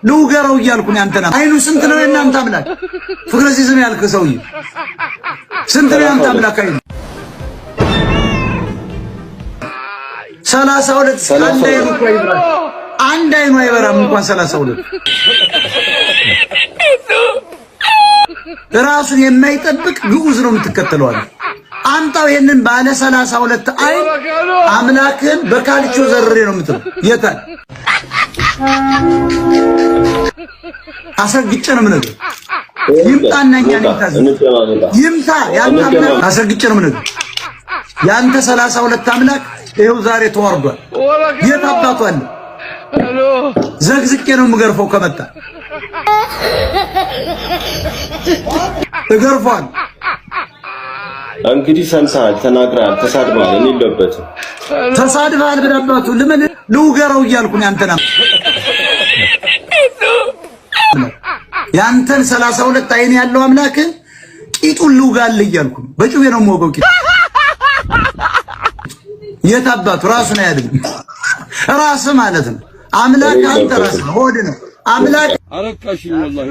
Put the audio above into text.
ልውገረው እያልኩ ነው። ያንተና አይኑ ስንት ነው የእናንተ አምላክ? ፍቅረ ሲዝም ያልክ ሰውዬ ስንት ነው ያንተ አምላክ አይኑ? 32። አንድ አይኑ እኮ አይበራም። አንድ አይኑ አይበራም እንኳን 32። ራሱን የማይጠብቅ ግዑዝ ነው የምትከተለው አለ። አምጣው ይሄንን ባለ 32 አይን አምላክህን በካልቾ ዘርሬ ነው የምትለው። የታል? አስረግጬ ነው የምነግርህ። ይምጣና እኛን ይታዘዝ። ይምታ ያንተ አምላክ። አስረግጬ ነው የምነግርህ። ያንተ 32 አምላክ ይኸው ዛሬ ተዋርዷል። የት አባቱ አለ? ዘግዝቄ ነው የምገርፈው። ከመጣ እገርፏል። እንግዲህ ሰምተሃል፣ ተናግረሃል፣ ተሳድበሃል። እኔ የለሁበትም። ተሳድበሃል ብለህ ልምን ልውገረው እያልኩ ነው። ያንተን ያንተን 32 አይን ያለው አምላክ ቂጡን ልውጋልህ እያልኩ ነው። በጩቤ ነው የምወገው። ቂጡ የት አባቱ ራሱን አያድንም። ራስ ማለት ነው አምላክ አንተ ራስህ ሆድ ነው አምላክ። አረካሽኝ ወላሂ።